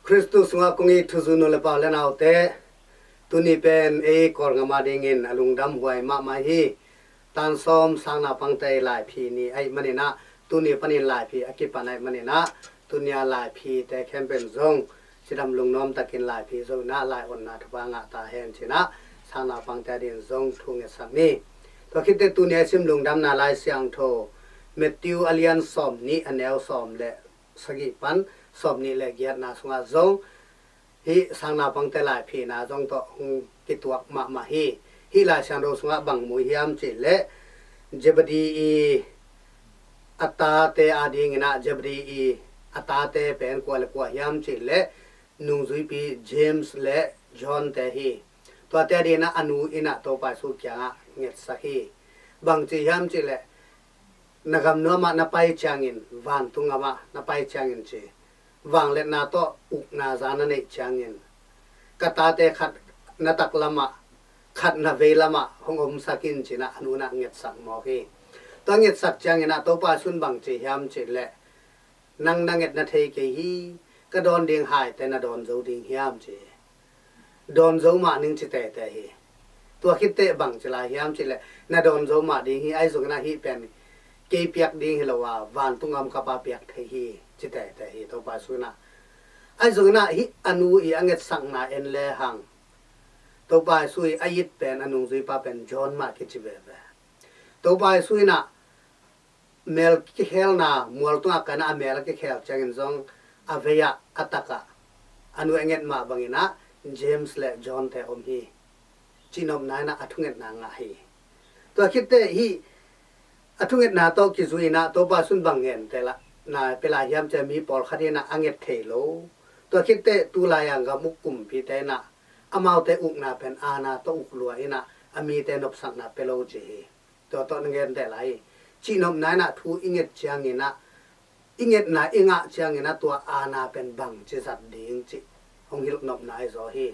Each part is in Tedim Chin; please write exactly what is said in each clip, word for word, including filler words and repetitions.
Khristu sungah kong it thuzui nu le pa u le naute, tuni pen ei Kawlgam a dingin a lungdam huai mahmah hi. Tan sawm, Sangnaupangte i laiphi ni ahih maninah, tuni panin laiphi a kipan ahih maninah, tunia laiphite khempeuh in zong cidam lungnuam takin laiphi zo inah, lai-onna thupha ngah ta hen cinah, Sangnaupangte a dingin zong thu ngetsak ni. Tua khitte tunia i sim lungdamna Lai Siangtho Matthew a lian sawm nih, a neu sawm le sagih pan sawm nih le giatna sungah zong hih Sangnaupangte laiphina zong tawh hong kituak mahmah hi. Hih Lai Siangtho sungah bang mu hiam cihleh, Zebedee i a tate a dinginah, Zebedee i a tate pen kua le kua hiam cihleh, nungzuipi James le John te hi. Tuate a dinginah a nu inah Topa Jesu kiangah ngetsak hi. Bang ci hiam cihleh, na gam nuamah na pai ciangin, vantung gamah na pai ciangin ci, vangliatna tawh ukna za na neih ciangin, ka tate khat na taklamah, khat na veilamah hong omsak in cinah a nu inah ngetsak mawk hi. Tua ngetsak cianginah Topa Jesu in bang ci hiam cihleh, nang na nget na thei kei hi, ka dawn ding haite na dawn zo ding hiam ci. Dawn zo mah ning ci tete hi. Tua khitte bang ci lai hiam cihleh, na dawn zo mah ding hi, ahi zonginah hih pen kei piak ding hi lo a, vantung gam ka Pa piak thei hi, ci tete hi Topa Jesu inah. Ahi zonginah hih a nu i a ngetsakna en lehang, Topa Jesu i a it pen, a nungzuipa pen John mah kici veve. Topa Jesu inah mel kikhelna, mual tungah ka inah a mel a kikhel ciangin zong a vei-ah, a takah a nu a nget mah banginah James le John te om hi. Cihnopna inah a thungetna ngah hi. Tua khitte hih a thungetna tawh kizui inah Topa Jesu in bang gentehna pia lai hiam cihleh, mi pawlkhat inah a nget thei lo, tua khitte tulai-a gam uk kumpite inah amaute ukna pen aana tawh uk lua inah a mite nopsakna pia lo ci hi. Tua tawh na genteh lai hi. Cihnopna inah thu i nget cianginah, i ngetna i ngah cianginah tua aana pen bangci zat ding cih hong hilh nopna ahi zaw hi.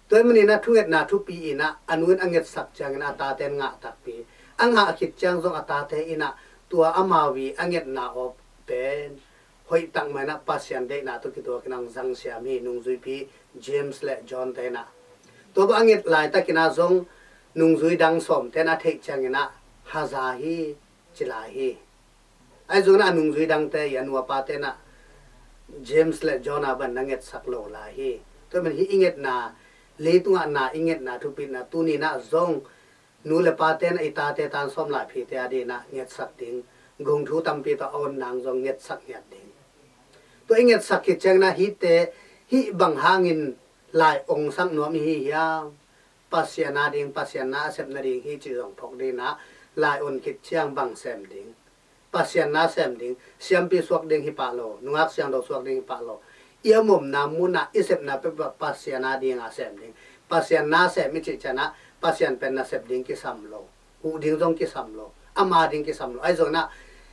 Tua ahih maninah thungetna thupi inah a nu in a ngetsak cianginah a tate in ngah takpi, a ngah khit ciang zong a tate inah tua amau i a ngetna aw pen hoih tak mah inah Pasian deihna tawh kituakin hong zangsiam hi, nungzuipi James le John te inah. Tua bang a nget laitakinah zong nungzui dang sawmte in a theih cianginah haza hi, ci lai hi. Ahi zonginah a nungzui dangte i a nu a pate inah James le John a ban na ngetsak lo lai hi. Tua man hih i ngetna, leitungah na i ngetna thupitna tuninah zong nu le pate inah i tate tan sawm laiphite a dinah ngetsak ding, gong thu tampi tawh a onna zong ngetsak ngiat ding. Tua i ngetsak khit cianginah hihte hih bang hangin lai ongsak nuam i hi hiam? Pasian a ding, Pasian na a sep nading hi cih zong phawk dinah, lai on khit ciang bang sem ding? Pasian na sem ding, siampi suak ding hi pah lo, nungak siangtho suak ding hi pah lo. I a omna munah i sepna peuhpeuh Pasian a dinga sem ding. Pasian na sem i cih cianah Pasian pen na sep ding kisam lo, huh ding zong kisam lo, ama ding kisam lo. Ahi zonginah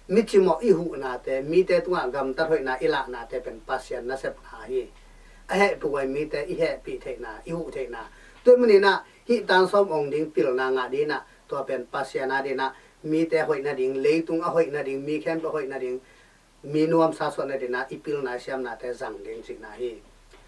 mi cimawh i huhnate, mite tungah gamtat hoihna i lahnate pen Pasian nasepna hi. A hehpih huai mite i hehpih theihna, i huh theihna. Tua ahih maninah hih tan sawm ong ding pilna ngah dinah, tua pen Pasian a dinah mite a hoih nading, leitung a hoih nading, mi khempeuh a hoih nading, mi nuamsa suah nadinah i pilna i siamnate zang ding cihna hi.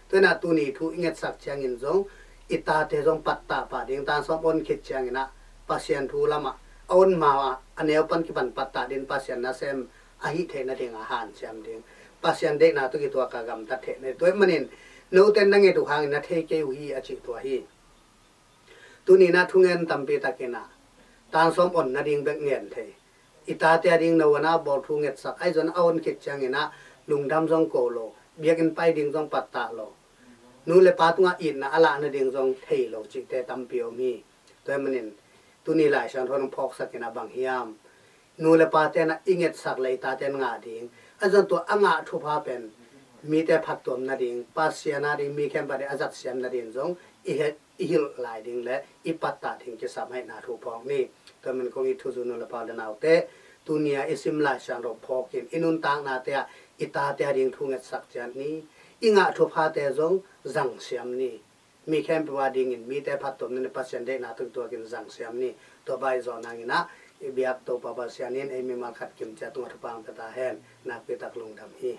Tua inah tuni thu i ngetsak ciangin zong i tate zong pattah pah ding, tan sawm on khit cianginah Pasian thu lamah a on ma-ah a neu pan kipan pattah ding, Pasian nasem a hih theih nadinga hanciam ding, Pasian deihna tawh kituaka gamtat theih na hi. Tua ahih manin note in na nget uh hangin na thei kei uh hi a cih tua hi. Tuninah thungen tampi takinah tan sawm on nading bek ngen thei. I tate a ding no a na bawl thu ngetsak, ahi zong a on khit cianginah lungdam zong ko lo, biakinn pai ding zong pattah lo, nu le pa tungah itna a lah nading zong thei lo cihte tampi om hi. Tua ahih manin tuni Lai Siangtho in hong phawksak inah bang hiam? Nu le pate inah i ngetsak le i tate in ngah ding, ahi zong tua a ngah thupha pen mite phattuam nading, Pasian a ding, mi khempeuh a ding a zatsiam nading zong i het, i hilh lai ding le i pattah ding kisam ahihna thu phawk ni. Tua ahih manin kong it thuzui nu le pa u le naute, tunia i sim Lai Siangtho phawkin i nuntaknate ah i tate a ding thu ngetsak ciat ni. I ngah thuphate zong zangsiam ni. Mi khempeuh a dingin mite phattuam nading, Pasian deihna tawh kituakin zangsiam ni. Tua bang i zawh nanginah i biak Topa Pasian in ei mimal khat kimciat tungah thupha hong pia ta hen. Nakpi tak lungdam hi.